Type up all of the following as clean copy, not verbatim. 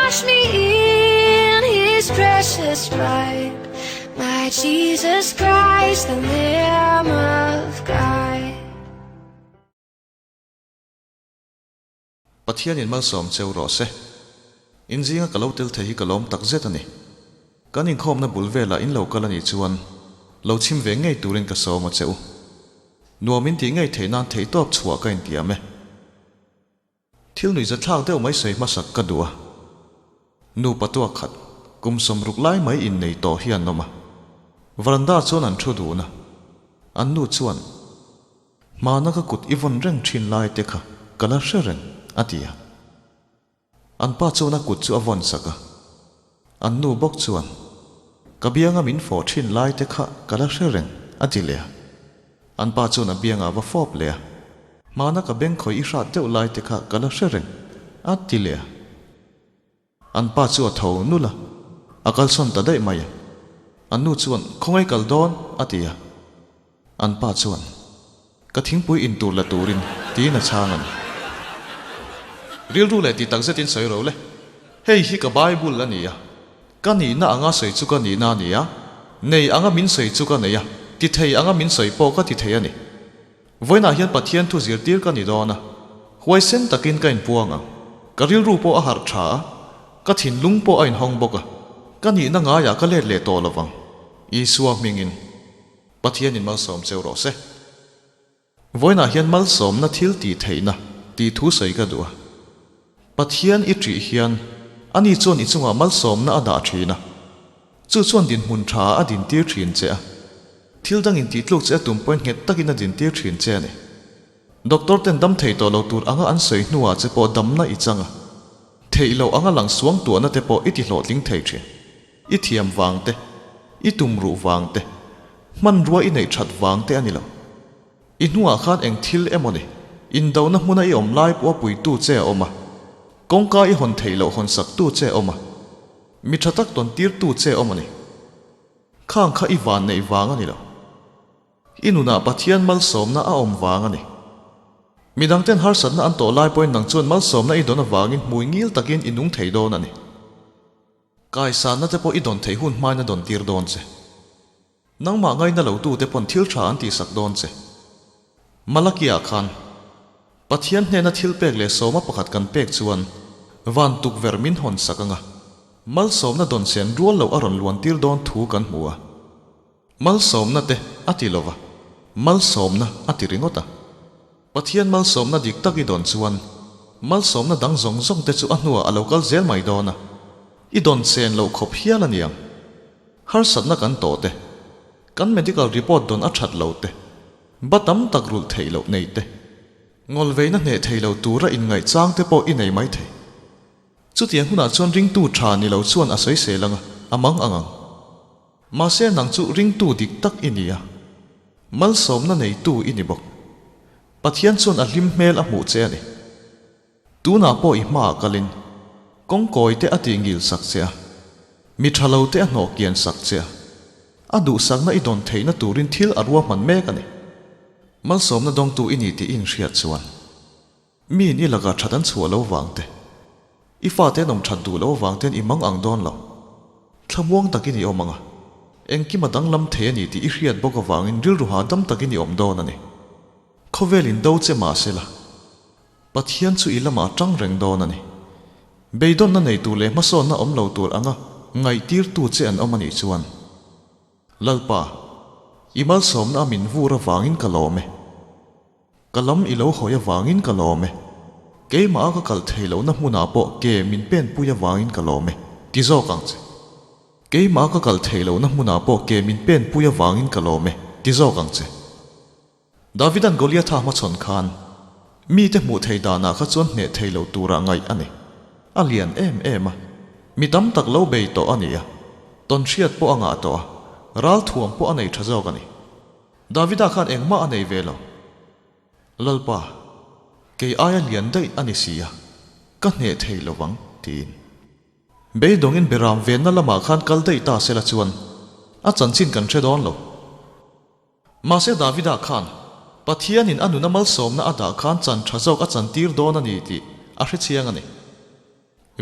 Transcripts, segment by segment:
Wash me in his precious blood, my Jesus Christ, the Lamb of God. Pathianin malsawm cheu rawh se. In zinga ka lo tel thei hi ka lawm tak zet a ni. Kan inkhawmna bul velah in lo kal a nih chuan lo chhim ve ngei turin ka sawm a che u. Nuam in tih ngei theih nan theihtawp chhuah ka intiam e. Thil nuihza thlak deuh mai sawi hmasak ka duh a. Nupa tuak khat, kum 60 lai mai innei tawh hi an awm a. Varanda chuan an thu dun a. An nu chuan, Hmana ka kut i vawn reng thin lai te kha ka la hre reng, a ti a. An pa chuan a kut chu a vawn sak a. An nu bawk chuan, Ka bianga min fawh thin lai te kha ka la hre reng, a ti leh a. An pa chuan a biangah va fawp leh a. Hmana ka beng khawi i hrat deuh lai te kha ka la hre reng, a ti leh a. An pa chu a tho nulh a, a kalsawn ta daih mai a. An nu chuan, Khawngaih kal dawn? a ti a. An pa chuan, Ka thingpui in tur la turin, tiin a chhang a ni. Rilru leh ti tak zetin sawi ro le. Hei hi ka Bible a ni a. Ka nihna anga sawi chu ka nihna a ni a, nei anga min sawi chu ka nei a, ti thei anga min sawi pawh ka ti thei a ni. Vawiinah hian Pathian thu zirtir ka ni dawn a, huaisen takin ka inpuang ang. Ka rilru pawh a harh tha a, ka thinlung pawh a inhawng bawk a, ka nihna ngaiah ka let leh tawh lovang. Isua hmingin Pathianin malsawm cheu rawh se. Vawiinah hian malsawmna thil tih theihna tih thu sawi ka duh a. Pathian i ṭih hian ani chuan i chungah malsawmna a dah ṭhin a. Chu chuan dinhmun ṭha a dintir ṭhin che a. Thil dangin tih tluk che a tum pawhin nghet takin a dintir ṭhin che a ni. Doctor ten dam thei tawh lo tur anga an sawi hnuah che pawh damna i chang a. Theih loh anga lang suang tuahna te pawh i ti hlawhtling thei ṭhin. I thiam vang te, i tum ruh vang te, hmanrua i neih that vang te a ni lo. I hnungah khan eng thil emaw ni, indona hmuna i awm lai pawha puitu che a awm a, kawngka i hawn theih loh hawn saktu che a awm a, mi tha tak tawn tirtu che a awm a ni. Khang kha i van neih vang a ni lo. I nunah Pathian malsawmna a awm vang a ni. Midangten harsatna an tawh lai pawhin nang chuan malsawmna i dawn avangin hmui ngil takin i nung thei dawn a ni. Kaisanna te pawh i dawn theih hun hmain a dawn tir dawn che. Nangmah ngaina lo tute pawn thil tha an tihsak dawn che. Malakia khan, Pathian hnena thil pek leh sawma pakhat kan pek chuan van tukverh min hawn sak anga malsawmna dawn sen rual loh a rawn luan tir dawn thu kan hmu a. Malsawmna te a ti lova, malsawmna a ti ringawt a. Pathian malsawmna dik tak i dawn chuan malsawmna dang zawng zawng te chu a hnuah a lo kal zel mai dawn a, i dawn sen loh khawp hial a niang. Harsatna kan tawh te, kan medical report dawn a that lo te, ba tam tak rulh theih loh nei te, ngawlveina hneh thei lo tura inngaihchang te pawh i nei mai thei. Chutiang hunah chuan ringtu tha ni lo chuan a sawisel anga, a mang ang ang. Mahse nang chu ringtu dik tak i ni a, malsawmna neitu i ni bawk. Pathian chuan a hlim hmel a hmuh che a ni. Tunah pawh i hmaah kalin kawngkawi te a tih ngil sak che a, mi tha lo te a hnawh kian sak che a, a duhsakna i dawn theihna turin thil a ruahman mek a ni. Malsawmna dawngtu i ni tih i inhriat chuan. Miin i lakah that an chhuah lo vang te, i fate an awm that duh lo vang ten i mang ang dawn lo. Thlamuang takin i awm ang a, engkim a danglam thei a ni tih i hriat bawk avangin rilru hahdam takin i awm dawn a ni. Khawvel in do che mah se la, Pathian chu i lamah a tang reng dawn a ni. Beidawnna nei tur leh hmasawnna awm lo tur anga ngaihtirtu che an awm a nih chuan, Lalpa, i malsawmna a min vur avangin ka lawm e. Ka lam i lo hawi avangin ka lawm e. Keimah a ka kal thei lohna hmunah pawh ke min penpui avangin ka lawm e, ti zawk ang che. Keimah a ka kal thei lohna hmunah pawh ke min penpui avangin ka lawm e, ti zawk ang che. Davida'n Goliatha hmachhawn khan mite hmuh thei danah kha chuan hneh thei lo turah ngaih a ni. A lian em em a, mi tam tak lo bei tawh a ni a, tawnhriat pawh a ngah tawh a, ralthuam pawh a nei tha zawk a ni. Davida khan engmah a nei ve lo. Lalpa, kei aia lian daih a ni si a, ka hneh thei lo vang, tiin. Beidawngin beram venna lamah khan kal daih ta sela chuan a chanchin kan hre dawn lo. Mahse Davida khan Pathianin a nuna malsawmna a dah khan chan tha zawk a chantir dawn a ni tih a hre chiang a ni.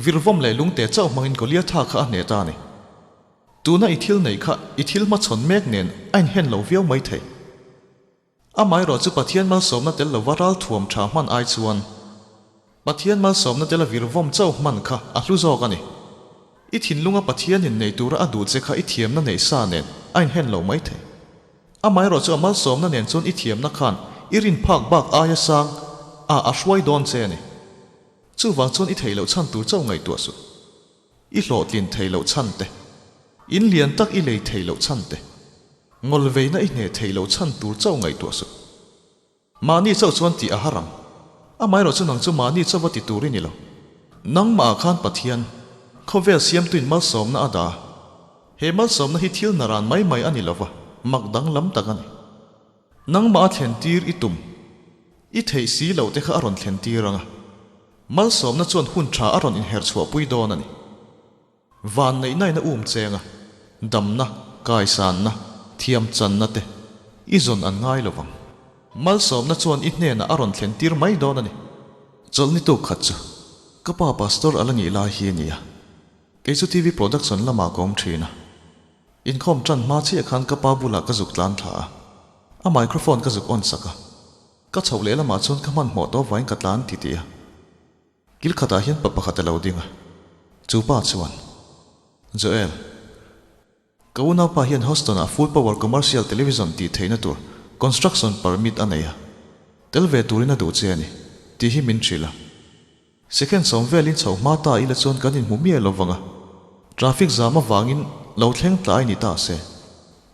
Virvawm leh lungte chauh hmangin Goliatha kha a hneh ta a ni. Tuna i thil neih kha i thil hmachhawn mek nen a inhen lo viau mai thei. Amaherawh chu Pathian malsawmna tel lova ral thuam tha hman ai chuan Pathian malsawmna tel a virvawm chauh hman kha a hlu zawk a ni. I thinlunga Pathianin nei tura a duh che kha i thiamna neih sa nen a inhen lo mai thei. Amaherawh chu a malsawmna nen chuan i thiamna khan i rin phak bak aia sang a a hruai dawn che a ni. Chuvang chuan i theih loh chhan tur chauh ngaihtuah suh. I hlawhtlin thei loh chhan te, in lian tak i lei thei loh chhan te, ngawlveina i hneh thei loh chhan tur chauh ngaihtuah suh. Mahni chauh chuan tih a har ang. Amaherawh chu nang chu mahni chauh va ti tur i ni lo. Nangmah ah khan Pathian, khawvel siamtuin malsawmna a dah a. He malsawmna hi thil naran mai mai a ni lova, mak danglam tak a ni. Nangmah a thlen tir i tum. I theih si loh te kha a rawn thlen tir ang a. Malsawmna chuan hun tha a rawn inher chhuahpui dawn a ni. Van neihna in a um cheng a, damna, kaisanna, thiamchanna te i zawn an ngai lo vang. Malsawmna chuan i hnenah a rawn thlen tir mai dawn a ni. Chawlhni tuk khat chu ka pa pastor a la nih lai hi a ni a, kei chu TV production lamah ka awm thin a. Inkhawm tan hma chiah khan ka pa bulah ka zuk tlan thla a, a microphone ka zuk on sak a. Ka chhoh leh lamah chuan ka hmanhmawh tawh vain ka tlan ti tih a. Kil khatah hian pa pakhat a lo ding a, chu pa chuan, Joel, ka unaupa hian Houston-ah full power commercial television tih theihna tur construction permit a nei a, tel ve turin a duh che a ni, tih hi min hrilh a. Second sawm velin chho hma ta ila chuan kan inhmu miah lo vang a, traffic zam avangin lo thleng tlai ni ta se,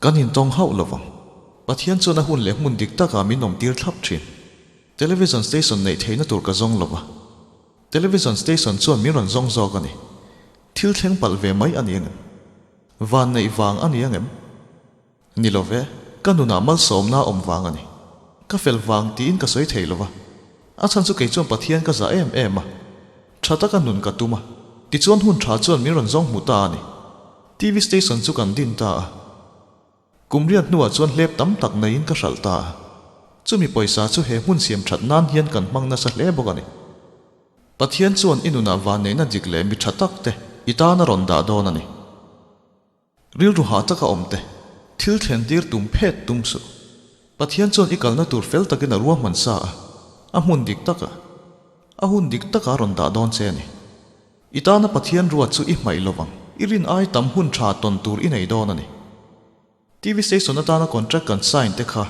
kan intawng hauh lo vang. Pathian chuan a hun leh hmun dik takah min awmtir thlap thin. Television station neih theihna tur ka zawng lo va, television station chuan min rawn zawng zawk a ni. Thil thleng palh ve mai a ni angem? Van neih vang a ni angem? Ni lo ve, ka nunah malsawmna a awm vang a ni. Ka fel vang tiin ka sawi thei lo va. A chhan chu kei chuan Pathian ka zah em em a. Tha taka nun ka tum a. Tichuan hun tha chuan min rawn zawng hmu ta a ni. TV station chu kan din ta a. Kum riat hnuah chuan hlep tam tak neiin ka hralh ta a. Chumi pawisa chu he hmun siam that nan hian kan hmang nasa hle bawk a ni. Pathian chuan i nunah vanneihna dik leh mi tha tak te i tan a rawn dah dawn a ni. Rilru hah taka awm te, thil thlen tir tum phet tum suh. Pathian chuan i kalna tur fel takin a ruahman sa a, a hmun dik takah, a hun dik takah a rawn dah dawn che a ni. I tana Pathian ruat chu i hmaih lovang, i rin ai tam hun tha tawn tur i nei dawn a ni. TV station atana contract kan sign te kha,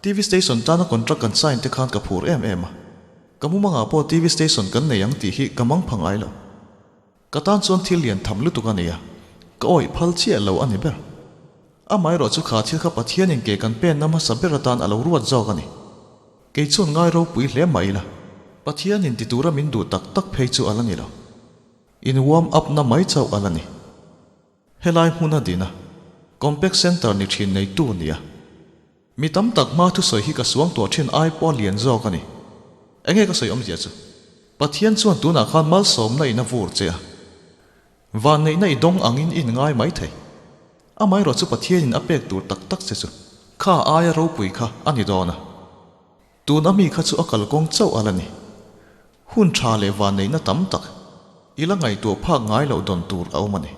TV station tana contract kan sign te khan ka phur em em a. Ka mumangah pawh TV station kan nei ang tih hi ka mang pha ngai lo. Ka tan chuan thil lian tham lutuk a ni a, ka awih phal chiah lo a ni ber. Amaherawh chu kha thil kha Pathianin ke kan penna hmasa ber atan a lo ruat zawk a ni. Kei chuan ngai ropui hle mah ila, Pathianin ti tura min duh tak tak phei chu a la ni lo. In warm up na mai chauh a la ni. Helai hmuna dina Compact Centre ni thin neitu a ni a. Mi tam tak hma thusawi hi ka suang tuah thin ai pawh a lian zawk a ni. Enge ka sawi awmzia chu? Pathian chuan tunah khan malsawmna in a vur che a. Vanneihna i dawng angin i inngai mai thei. Amaherawh chu Pathianin a pek tur tak tak che chu kha aia ropui kha a ni dawn a. Tun a mi kha chu a kalkawng chauh a la ni. Hun tha leh vanneihna tam tak i la ngaihtuah phak ngai loh dawn tur a awm a ni.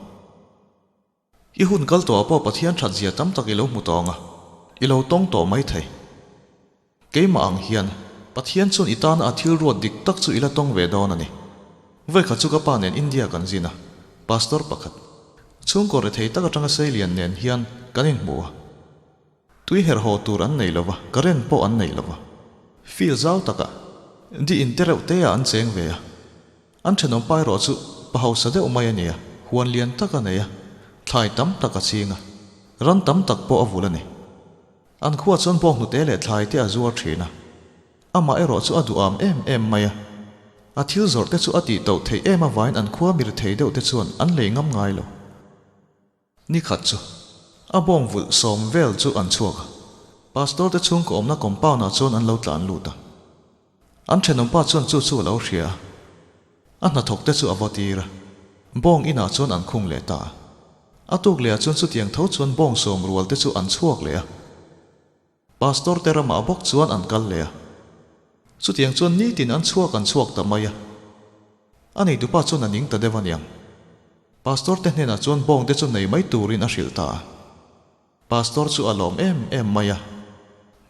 I hun kal tawhah pawh Pathian that zia tam tak i lo hmu tawng a, i lo tawng tawh mai thei. Keimah ang hian Pathian chuan i tana a thil ruat dik tak chu i la tawng ve dawn a ni. Vawikhat chu ka pa nen India kan zin a, Pastor pakhat, chhungkaw rethei tak atanga Seilian nen hian kan inhmu a. Tui herh haw tur an nei lova, current pawh an nei lova. Field zau takah di in te reuh te ah an cheng ve a. An thenawm pa erawh chu pa hausa deuh mai a ni a, huan lian tak a nei a, thlai tam tak a ching a, ran tam tak pawh a vul a ni. An khua chuan bawk hnute leh thlai te a zuar thin a. Amah erawh chu a duham em em mai a. A thil zawrh te chu a tih toh theih em avain an khua mir thei deuh te chuan an lei ngam ngai lo. Ni khat chu a bawng vulh sawm vel chu an chhuak a, Pastor te chhungkaw awmna compound ah chuan an lo tlan lut a. An thenawmpa chuan chu chu a lo hria a, a hnathawk te chu a va tir a, bawng inah chuan an khung leh ta a. A tuk leh ah chuan chutiang tho chuan bawng sawm rual te chu an chhuak leh a. Pastor te ramah bawk chuan an kal leh a. Chutiang chuan nitin an chhuak an chhuak ta mai a. A neitupa chuan a ning ta deuh aniang. Pastor te hnenah chuan bawng te chu nei mai turin a hrilh ta a. Pastor chu a lawm em em mai a.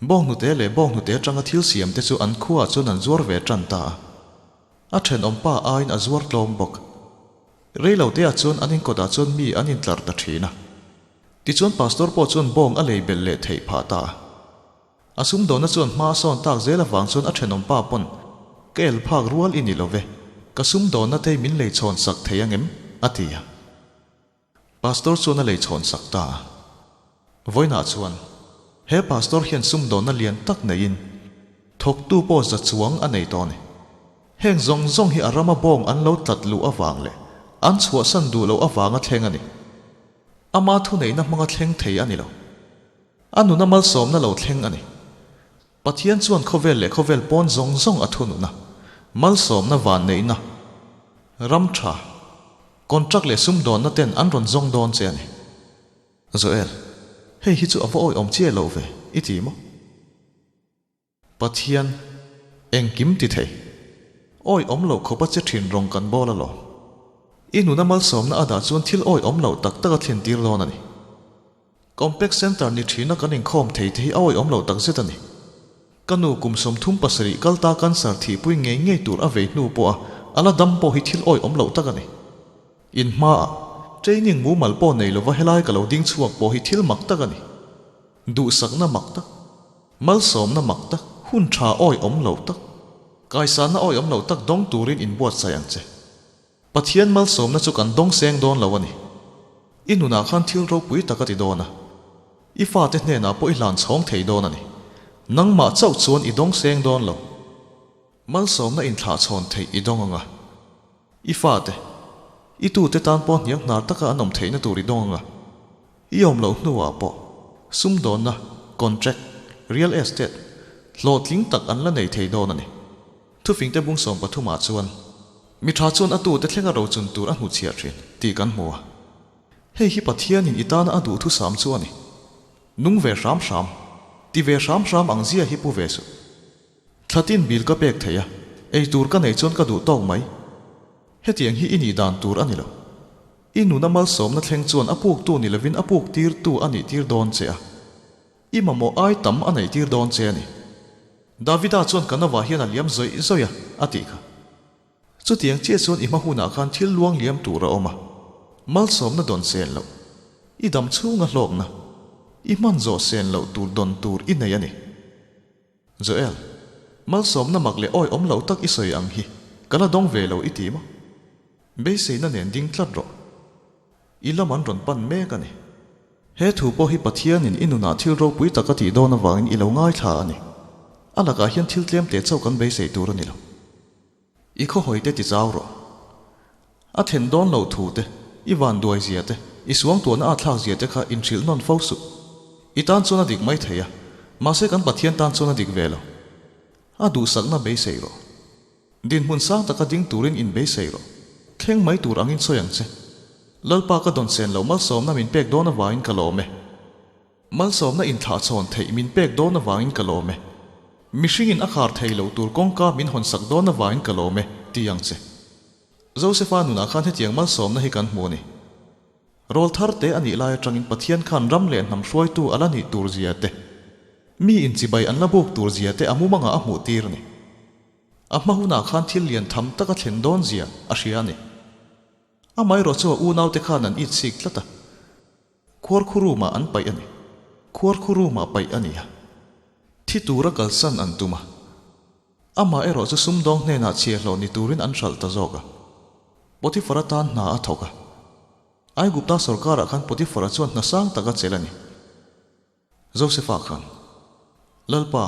Bawnghnute leh bawnghnute atanga thil siam te chu an khuaah chuan an zuar ve tan ta a. A thenawm pa aiin a zuar tlawm bawk. Reiloteah chuan an inkawtah chuan mi an intlar ta thin a. Tichuan Pastor pawh chuan bawng a lei belh leh theih phah ta a. A sumdawnna chuan hma a sawn tak zel avang chuan a thenawm pa pawn, Ka el phak rual i ni lo ve, ka sumdawnna te min lei chhawn sak thei angem? a ti a. Pastor chuan a lei chhawn sak ta a. Vawiinah chuan he pastor hian sumdawnna lian tak neiin thawktu pawh za chuang a nei tawh a ni. Heng zawng zawng hi a rama bawng an lo tlat luh avang leh an chhuahsan duh loh avanga thleng a ni. Ama thuneihna hmanga thleng thei a ni lo. A nuna malsawmna lo thleng a ni. Pathian chuan khawvel leh khawvel pawn zawng zawng a thunun a, malsawmna vanneihna, ram tha, contract leh sumdawnna ten an rawn zawng dawn che a ni. Joel, hei hi chu a va awihawm chiah lo ve, i ti maw? Pathian, engkim ti thei. Awihawm loh khawpa che thin rawng kan bawl alawm. I nuna malsawmna a dah chuan thil awihawm loh tak tak a thlen tir dawn a ni. Complex Centre ni thina kan inkhawm thei te hi a awihawm loh takzet a ni. Ka nu kum 37 kal ta cancer thihpui ngei ngei tur a vei hnu pawha a la dam pawh hi thil awihawm loh tak a ni. In hmaah training mumal pawh nei lova helai ka lo ding chhuak pawh hi thil mak tak a ni. Duhsakna mak tak, malsawmna mak tak, hun tha awihawm loh tak, kaisanna awihawm loh tak dawng turin inbuatsaih ang che. Pathian malsawmna chu kan dawng seng dawn lo a ni. I nunah khan thil ropui tak a ti dawn a. I fate hnenah pawh i hlan chhawng thei dawn a ni. Nangmah chauh chuan i dawng seng dawn lo. Malsawmna inthlahchhawn theih i dawng ang a. I fate, i tute tan pawh hniang hnar taka an awm theihna tur i dawng ang a. I awm loh hnuah pawh sumdawnna, contract, real estate, hlawhtling tak an la nei thei dawn a ni. Thufingte bung 13 ah chuan, Mi tha chuan a tute thlenga rochun tur a hnuchhiah thin, tih kan hmu a. Hei hi Pathianin i tana a duhthusam chu a ni. Nung ve hram hram, ti ve hram hram ang zia hi pu ve suh. Thlatin bil ka pek thei a, ei tur ka neih chuan ka duh tawk mai. Hetiang hi i nih dan tur a ni lo. I nuna malsawmna thleng chuan a puktu ni lovin a puk tirtu a nih tir dawn che a. I mamawh ai tam a neih tir dawn che a ni. Davida chuan ka nova hian a liam zawih zawih a, a tih kha. Chutiang chiah chuan i hma hunah khan thil luang liam tur a awm a, malsawmna dawn sen loh, i dam chhunga hlawkna, i hman zawh sen loh tur dawn tur i nei a ni. Joel, malsawmna mak leh awihawm loh tak i sawi ang hi ka la dawng ve lo i ti maw? Beiseina nen ding tlat rawh. I lam an rawn pan mek a ni. He thu pawh hi Pathianin i nunah thil ropui tak a tih dawn avangin i lo ngaithla a ni. A lakah hian thil tlem teh chauh kan beisei tur a ni lo. I khawhawi te ti chau rawh. A then dawn loh thu te, i van duai zia te, i suangtuahna a thlak zia te kha inhrilh nawn fo suh. I tan chuan a dik mai thei a, mahse kan Pathian tan chuan a dik ve lo. A duhsakna beisei rawh. Dinhmun sang taka ding turin inbeisei rawh. Thleng mai tur angin sawi ang che. Lalpa ka dawn sen loh malsawmna min pek dawn avangin ka lawm e. Malsawmna inthlahchhawn theih min pek dawn avangin ka lawm e. Mihringin a khar thei loh tur kawngka min hawnsak dawn avangin ka lawm e, ti ang che. Josefa nunah khan hetiang malsawmna hi kan hmu a ni. Rawl thar te a nih lai atangin Pathian khan ram leh hnam hruaitu a la nih tur zia te, mi inchibai an la buk tur zia te a mumangah a hmuh tir a ni. A hma hunah khan thil lian tham tak a thlen dawn zia a hria a ni. Amaherawh chu a unaute khan an it sik tlat a. Khuarkhurumah an paih a ni. Khuarkhurumah paih a ni a. Thi tura kalsan an tum a. Amaherawh chu sumdawng hnenah chhiahhlawh ni turin an hralh ta zawk a. Potiphar atan hna a thawk a. Aigupta sorkarah khan Potiphar-a chuan hna sang tak a chelh a ni. Josefa khan, Lalpa,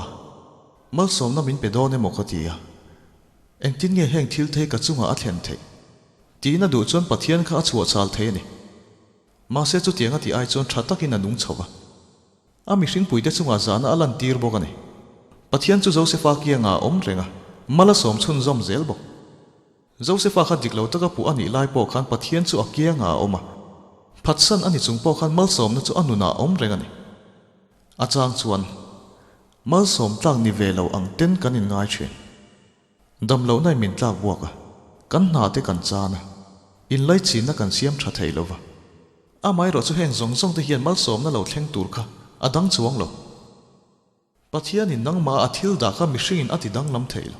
malsawmna min pe dawn emaw ka ti a, engtin nge heng thil thei ka chungah a thlen theih? Tiin a duh chuan Pathian kha a chhuahchhal thei a ni. Mahse chutiang a tih ai chuan tha takin a nung chho va. A mihringpuite chungah zahna a lantir bawk a ni. Pathian chu Josefa kiangah a awm reng a, mal a sawm chhunzawm zel bawk. Josefa kha dik lo taka puh a nih lai pawh khan Pathian chu a kiangah a awm a. Phatsan a ni chung pawh khan malsawmna chu a nunah a awm reng a ni. A chang chuan, Malsawm tlak ni ve lo ang ten kan inngai thin. Dam lohna in min tlak buak a. Kan hna te kan chan a, inlaichinna kan siam tha thei lo va. Amaherawh chu heng zawng zawng te hian malsawmna lo thleng tur kha a dang chuang lo. Pathianin nangmah a thil dah kha mihringin a ti danglam thei lo.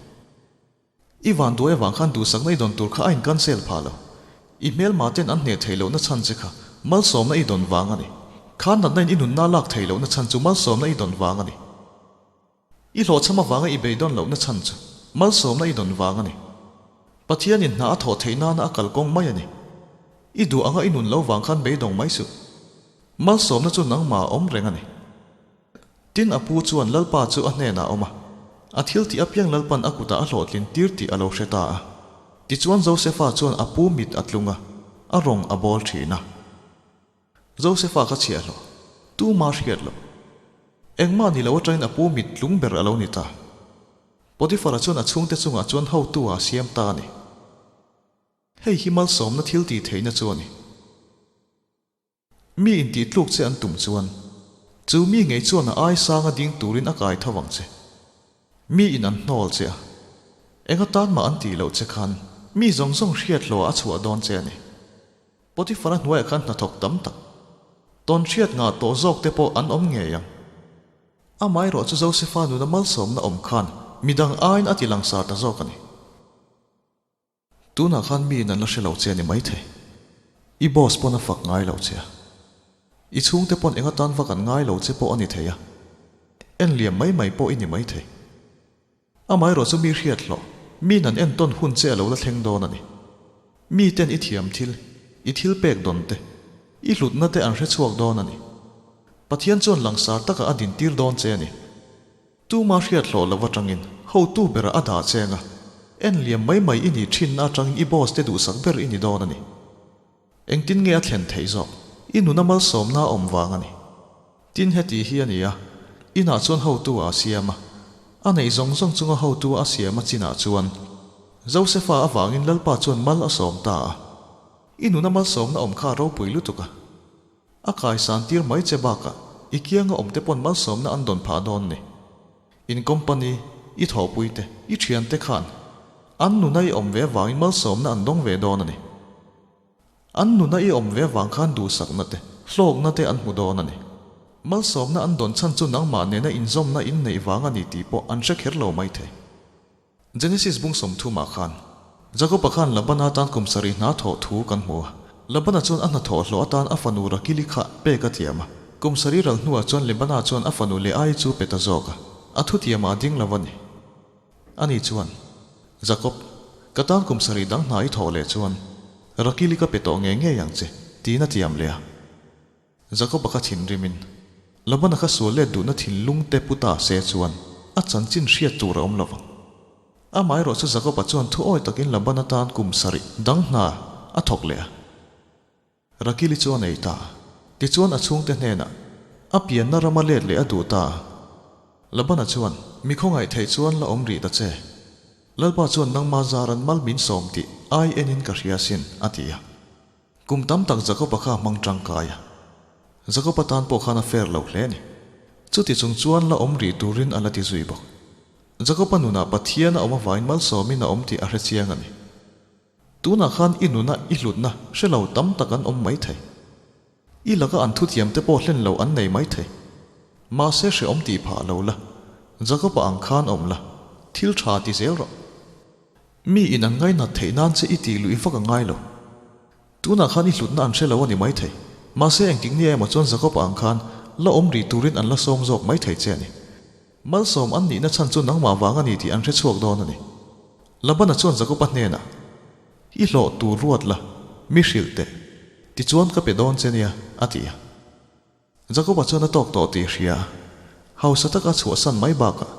I van duai avang khan duhsakna i dawn tur kha a in cancel phah lo. I hmelma ten an hneh theih lohna chhan che kha malsawmna i dawn vang a ni. Kha natna in i nunna lak theih lohna chhan chu malsawmna i dawn vang a ni. I hlawhchham avanga i beidawn lohna chhan chu malsawmna i dawn vang a ni. Pathianin hna a thawh theih nana a kalkawng mai a ni. I duh anga i nun lo vang khan beidawng mai suh. Malsawmna chu nangmah a awm reng a ni. Tin a pu chuan Lalpa chu a hnenah a awm a, a thil tih apiang Lalpan a kutah a hlawhtlin tir tih a lo hre ta a. Tichuan Josefa chuan a pu mit a tlung a, a rawng a bawl thin a. Josefa ka chhiah hlawh, tuma hriat loh. Engmah ni lo atangin a pu mit tlung ber a lo ni ta. Potifara chuan a chhungte chungah chuan hotu a siam ta a ni. Hei hi malsawmna thil tih theihna chu a ni. Mi intihtluk che an tum chuan, chu mi ngei chuan a ai sanga ding turin a kai tho ang che. Mi in an hnawl che a, eng atan mah an tih loh che khan mi zawng zawng hriat hlawh a chhuah dawn che a ni. Potiphar-a hnuaiah khan hnathawk tam tak, tawn hriat ngah tawh zawk te pawh an awm ngei ang. Amaherawh chu Josefa nuna malsawmna awm khan midang aiin a ti langsar ta zawk a ni. Tunah khan mi in an la hre lo che a ni maithei. I boss pawn a fak ngai lo che a. I chhungte pawn eng atan vak an ngai lo che pawh a ni thei a. En liam mai mai pawh i ni maithei. Amaherawh chu mi hriat hlawh, mi in an entawn hun che a lo la thleng dawn a ni. Mi ten i thiam thil, i thil pek dawn te, i hlutna te an hre chhuak dawn a ni. Pathian chuan langsar takah a dintir dawn che a ni. Tuma hriat hlawh lo atangin hotu berah a dah cheng a, en liam mai mai i nih thinna atangin i boss te duhsak ber i ni dawn a ni. Engtin nge a thlen theih zawk? I nuna malsawmna a awm vang a ni. Tin heti hi a ni a, inah chuan hotu a siam a, a neih zawng zawng chunga hotu a siam a chinah chuan Josefa avangin Lalpa chuan mal a sawm ta a. I nuna malsawmna awm kha a ropui lutuk a. A kaisan tir mai che bakah i kianga awm te pawn malsawmna an dawn phah dawn ni. In company, i thawhpui te, i thian te khan an nuna i awm ve vangin malsawmna an dawng ve dawn a ni. An nuna i awm ve vang khan duhsakna te, hlawkna te an hmu dawn a ni. Malsawmna an dawn chhan chu nangmah nena inzawmna in neih vang a ni tih pawh an hre kher lo maithei. Genesis bung 30 ah khan, Jakob-a khan Labana tan kum sarih hna thawh thu kan hmu a. Labana chuan a hnathawh hlawh atan a fanu Rakili kha pek a thiam a. Kum sarih ral hnuah chuan Lebana chuan a fanu Leai chu pe ta zawk a. A thutiamah a ding lo a ni. Ani chuan, Jakob, ka tan kum sarih dang hna i thawh leh chuan Rakili ka pe tawh ngei ngei ang che, tiin a tiam leh a. Jakob-a kha thinrimin, Labana kha sual let duhna thinlung te pu ta se chuan a chanchin hriat tur a awm lo vang. Amaherawh chu Jakob-a chuan thu awi takin Labana tan kum sarih dang hna a thawk leh a. Rakili chu a nei ta a, tichuan a chhungte hnenah a pianna rama let leh a duh ta a. Labana chuan, Mi khawngaih theih chuan la awm rih ta che. Lalpa chuan nangma zaran mal min sawm tih ai enin ka hria asin, a ti a. Kum tam tak Jakob-a kha a hmang tangkai a, Jakob-a tan pawh khan a fair lo hle a ni. Chuti chung chuan la awm rih turin a la ti zui bawk. Jakob-a nunah Pathian a awm avain malsawmin a awm tih a hre chiang a ni. Tunah khan i nuna i hlutna hre lo tam tak an awm maithei. I laka an thuthiam te pawh hlen lo an nei maithei. Mahse hreawm tih phah lo la, Jakob-a ang khan awm la, thil tha ti zel rawh. Mi in an ngainat theih nan che i tih luih vak a ngai lo. Tunah khan i hlutna an hre lo a ni maithei. Mahse engtik nia emaw chuan Jakob-a ang khan la awm rih turin an la sawm zawk maithei che a ni. Malsawm an nihna chhan chu nangmah vang a ni tih an hre chhuak dawn a ni. Labana chuan Jakob-a hnenah, I hlawh tur ruat la, mi hrilh teh. Tichuan ka pe dawn che nia, a ti a. Jakoba chuan a tawk tawh tih hria a, hausa taka chhuahsan mai bakah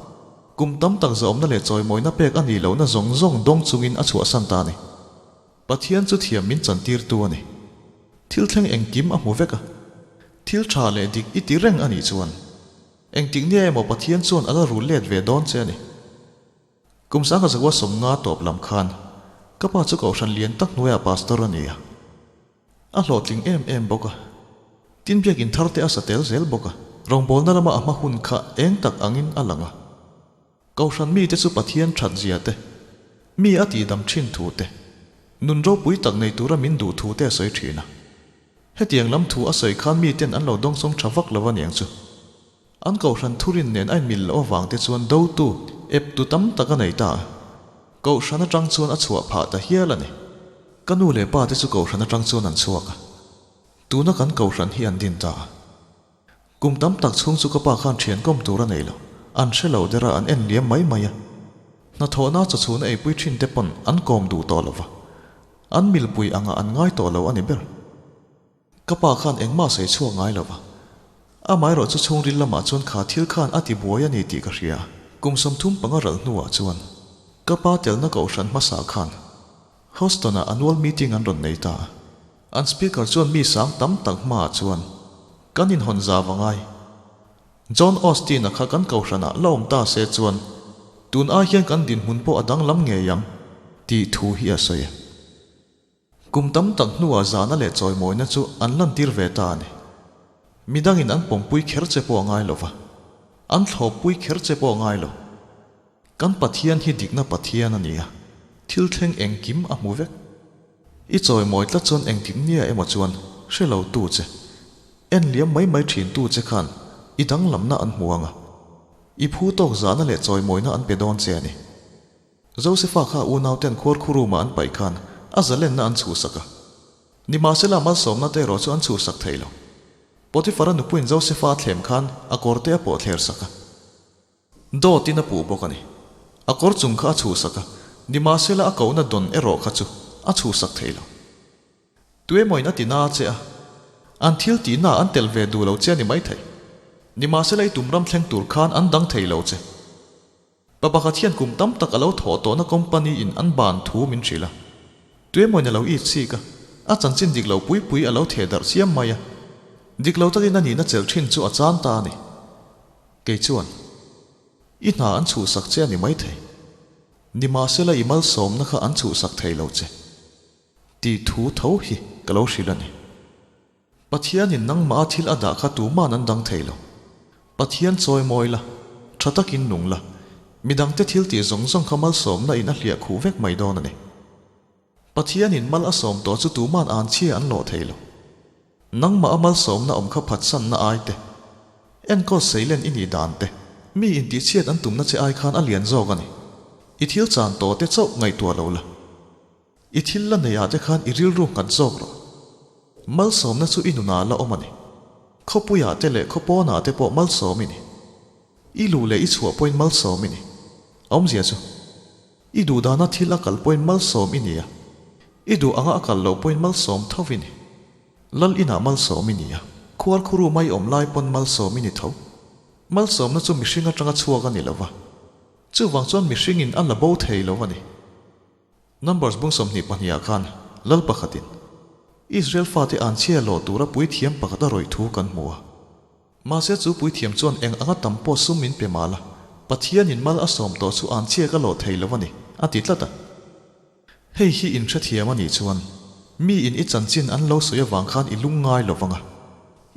kum tam tak zawmna leh chawimawina pek a nih lohna zawng zawng dawng chungin a chhuahsan ta a ni. Pathian chu thiam min chantirtu a ni. Thil thleng engkim a hmu vek a, thil tha leh dik i ti reng a nih chuan engtik nia emaw Pathian chuan a la rul let ve dawn che a ni. Kum sangha zakua 50 tawp lam khan ka pa chu kohhran lian tak hnuaiah pastor a ni a. A hlawhtling em em bawk a. Tin biakinn thar te a sa tel zel bawk a. Rawngbawlna lama a hma hun kha eng tak angin a lang a. Kohhran mite chu Pathian that zia te, mi a tihdam thin thu te. Nun ropui tak nei tura min duh thu te a sawi thin a. Hetiang lam thu a sawi khan miten an lo dawngsawng tha vak lo aniang chu. An kohhran thurin nen a inmil loh avang te chuan dotu, eptu tam tak a nei ta a. Kohhran atang chuan a chhuah phah ta hial a ni. Ka nu leh pa te chu kohhran atang chuan an chhuak a. Tuna kan kohhran hi an din ta a. Kum tam tak chhung chu ka pa khan thian kawm tur a nei lo. An hre lo der a, an en liam mai mai a. Hnathawhna chawchhuna eipui thin te pawn an kawm duh tawh lo va. An milpui angah an ngai tawh lo a ni ber. Ka pa khan engmah sawi chhuak ngai lo va. Amaherawh chu chhungril lamah chuan kha thil khan a ti buai a ni tih ka hria. Kum 35 ral hnuah chuan ka pa telna kohhran hmasa khan Houston-ah annual meeting an rawn nei ta a. An speaker chuan mi sang tam tak hmaah chuan kan inhawn zau a ngai. John Austin-a kha kan kohhranah la awm ta se chuan tun ai hian kan dinhmun pawh a danglam ngei ang tih thu hi a sawi a. Kum tam tak hnuah zahna leh chawimawina chu an lantir ve ta a ni. Midangin an pawmpui kher che pawh a ngai lo va, an thlawppui kher che pawh a ngai lo. Kan Pathian hi dikna Pathian a ni a, thil thleng engkim a hmu vek. I chawimawi tlat chuan engtik nia emaw chuan hre lo tu che, en liam mai mai thin tu che khan i danglamna an hmu ang a, i phu tawk zahna leh chawimawina an pe dawn che a ni. Josefa kha unauten khuarkhuruma an paih khan a zalenna an chhuhsak a. Nimahsela malsawmna te erawh chu an chhuhsak thei lo. Potifara nupuiin Josefa a thlem khan a kawrte a pawh thler sak a. Dawtin a puh bawk a ni. A kawr chung kha a chhuhsak a, nimahsela a kohna dawn erawh kha chu a chhuhsak thei lo. Tuemawin a ti na che a, an thil tihna an tel ve duh lo che a ni maithei. Nimahsela i tum ram thleng tur khan an dang thei lo che. Pa pakhat hian kum tam tak a lo thawh tawhna company in an ban thu min hrilh a. Tuemawin a lo it chik a, a chanchin dik lo pui pui a lo theh darh chiam mai a. Dik lo takin a nihna chelh thin chu a chan ta a ni. Kei chuan, I hna an chhuhsak che a ni maithei. Nimahsela i malsawmna kha an chhuhsak thei lo che. Tih thu tho hi ka lo hrilh a ni. Pathianin nangmah a thil a dah kha tuman an dang thei lo. Pathian chawimawi la, tha takin nung la, midangte thil tih zawng zawng kha malsawmna in a hliah khuh vek mai dawn a ni. Pathianin mal a sawm tawh chu tuman an chhia an lawh thei lo. Nangmah a malsawmna awm kha phatsanna ai te, enkawl seilen i nih dan te, mi intihchhiat an tumna che ai khan a lian zawk a ni. I thil chan tawh te chauh ngaihtuah lo la. I thil la nei ah te khan i rilru nghat zawk rawh. Malsawmna chu i nunah la awm a ni. Khawpui ah te leh khawpawn ah te pawh malsawm i ni. I luh leh i chhuah pawhin malsawm i ni. A awmzia chu. I duh dana thil a kal pawhin malsawm i ni a. I duh anga a kal loh pawhin malsawm tho i ni. Lal inah malsawm i ni a. Khuar khuru mai awm lai pawn malsawm i ni tho. Malsawmna chu mihring atanga chhuak a ni lo va. Chuvang chuan mihringin a la bo thei lo a ni. Numbers bung 22 ah khan Lal pakhatin Israel fate an chhia lawh tura puithiam pakhat a rawih thu kan hmu a. Mahse chu puithiam chuan eng anga tam pawh sum min pe mal a, Pathianin mal a sawm tawh chu an chhia ka lawh thei lo a ni, a ti tlat a. Hei hi in hrethiam a nih chuan mi in i chanchin an lo sawi avang khan i lung ngai lo vang a,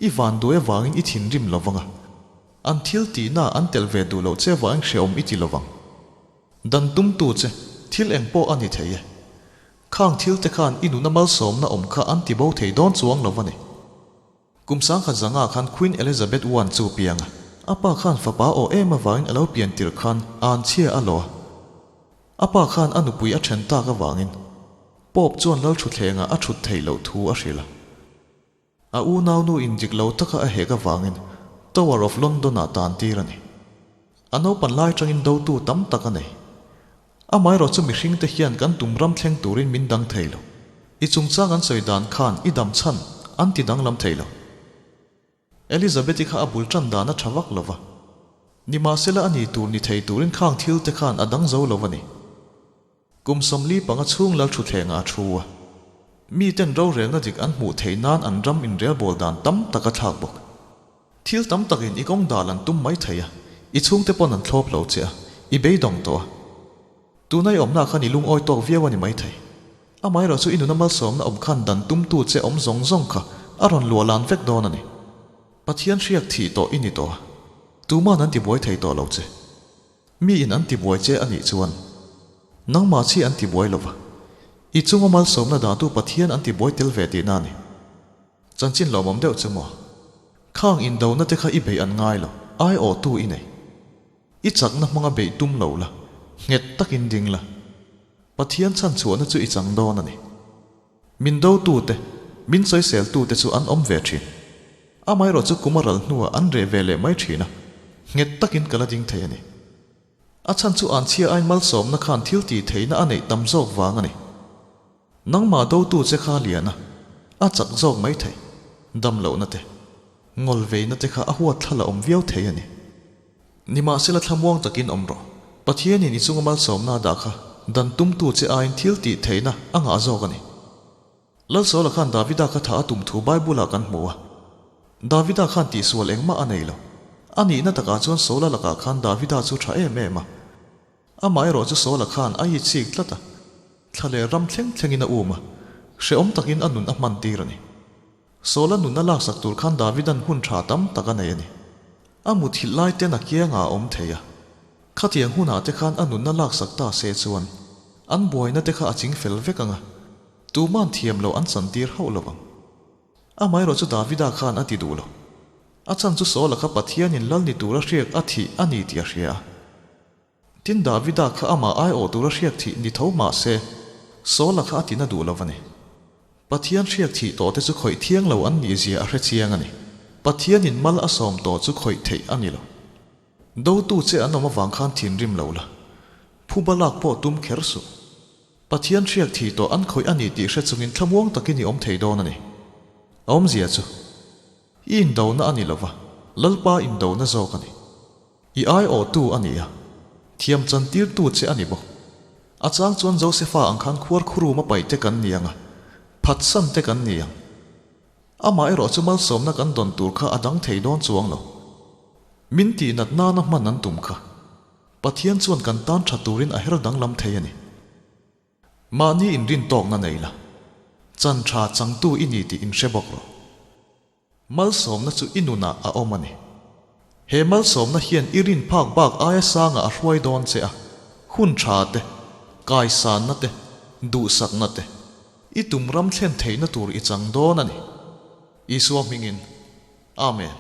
i van duai avangin i thinrim lo vang a, an thil tihna an telh ve duh loh che avangin hreawm i ti lo vang. Dan tumtu che, thil eng pawh a ni thei e. Khang thil te khan i nuna malsawmna awm kha an ti bo thei dawn chuang lo a ni. Kum 1500 khan Queen Elizabeth I chu piang a, a pa khan fapa aw em avangin a lo pian tirh khan an chhia a lawh a. A pa khan a nupui a then tak avangin Pope chuan Lalthutthlengah a thut theih loh thu a hrilh a. A unaunu in dik lo taka a hek avangin Tower of London ah tan tir a ni. A naupan lai atangin dotu tam tak a nei. Amaherawh chu mihring te hian kan tum ram thleng turin min dang thei lo. I chungchang an sawi dan khan i dam chhan an ti danglam thei lo. Elizabeth-i kha a bul tan dan a tha vak lo va. Nimahsela a ni tur ni thei turin khang thil te khan a dang zo lo a ni. Kum 45 chhung Lalthutthlengah a thu a. Miten rorelna dik an hmuh theih nan an ram inrelbawl dan tam tak a thlak bawk. Thil tam takin i kawng dal an tum mai thei a, i chhungte pawn an thlawp lo che a, i beidawng tawh a. Tuna i awmna khan i lungawi tawk viau a ni mai thei. Amaherawh chu i nuna malsawmna awm khan dan tumtu che awm zawng zawng kha a rawn luah lan vek dawn a ni. Pathian hriak thih tawh i ni tawh a, tuman an tibuai thei tawh lo che. Mi in an tibuai che a nih chuan nangmah chi an tibuai lo va. I chunga malsawmna dahtu Pathian an tibuai tel ve tihna a ni. Chanchin lawmawm deuh chu maw? Khang indona te kha i beih an ngai lo, aiawhtu i nei. I chakna hmanga beih tum lo la, nghet takin ding la. Pathian chhanchhuahna chu i chang dawn a ni. Min dotute, min sawiseltute chu an awm ve thin. Amaherawh chu kum a ral hnuah an reh ve leh mai thin a, nghet takin ka la ding thei a ni. A chhan chu anchhia ain malsawmna khan thil tih theihna a neih tam zawk vang a ni. Nangmah dotu che kha lian a, a chak zawk mai thei. Dam lohna te, ngawl veina te kha a huat thla la awm viau thei a ni. Nimahsela thlamuang takin awm rawh. Pathianin i chunga malsawmna a dah kha dan tumtu che aiin thil tih theihna a ngah zawk a ni. Lalsawla khan Davida kha tha a tum thu Bible-ah kan hmu a. Davida khan tihsual engmah a nei lo. A nihna takah chuan Saula lakah khan Davida chu tha em em a. Amah erawh chu Saula khan a i chik tlat a. Thla leh ram thleng thlengin a um a. Hrehawm takin a nun a hman tir a ni. Saula nun a laksak tur khan Davida'n hun tha tam tak a nei a ni. A muthilh lai ten a kiangah a awm thei a. Khatiang hunah te khan a nunna laksak ta se chuan an buaina te kha a ching fel vek ang a, tuman thiam lo an chantir hauh lo ang. Amaherawh chu Davida khan a ti duh lo. A chan chu Saula kha Pathianin lal ni tura hriak a thih a ni tih a hria a. Tin Davida kha amah aiawh tura hriak thih ni tho mah se, Saula kha a tina duh lo a ni. Pathian hriak thih tawh te chu khawih thiang lo an nih zia a hre chiang a ni. Pathianin mal a sawm tawh chu khawih theih a ni lo. Dotu che an awm avang khan thinrim lo la, phuba lak pawh tum kher suh. Pathian hriak thih tawh an khawih a ni tih hre chungin thlamuang takin i awm thei dawn a ni. A awmzia chu, i indona a ni lova, Lalpa indona zawk a ni. I aiawhtu a ni a, thiam chantirtu che a ni bawk. A chang chuan Josefa ang khan khuar khurum a paih te kan ni ang a, phatsan te kan ni ang. Amah erawh chu malsawmna kan dawn tur kha a dang thei dawn chuang lo. Min tihnat nana hman an tum kha. Pathian chuan kan tan tha turin a her danglam thei a ni. Mahni inrintawkna nei la, chan tha changtu i ni tih inhre bawk rawh. Malsawmna chu i nunah a awm a ni. He malsawmna hian i rin phak bak aia sangah a hruai dawn che a, hun tha te, kaisanna te, duhsakna te, i tum ram thlen theihna tur i chang dawn a ni. Isua hmingin. Amen.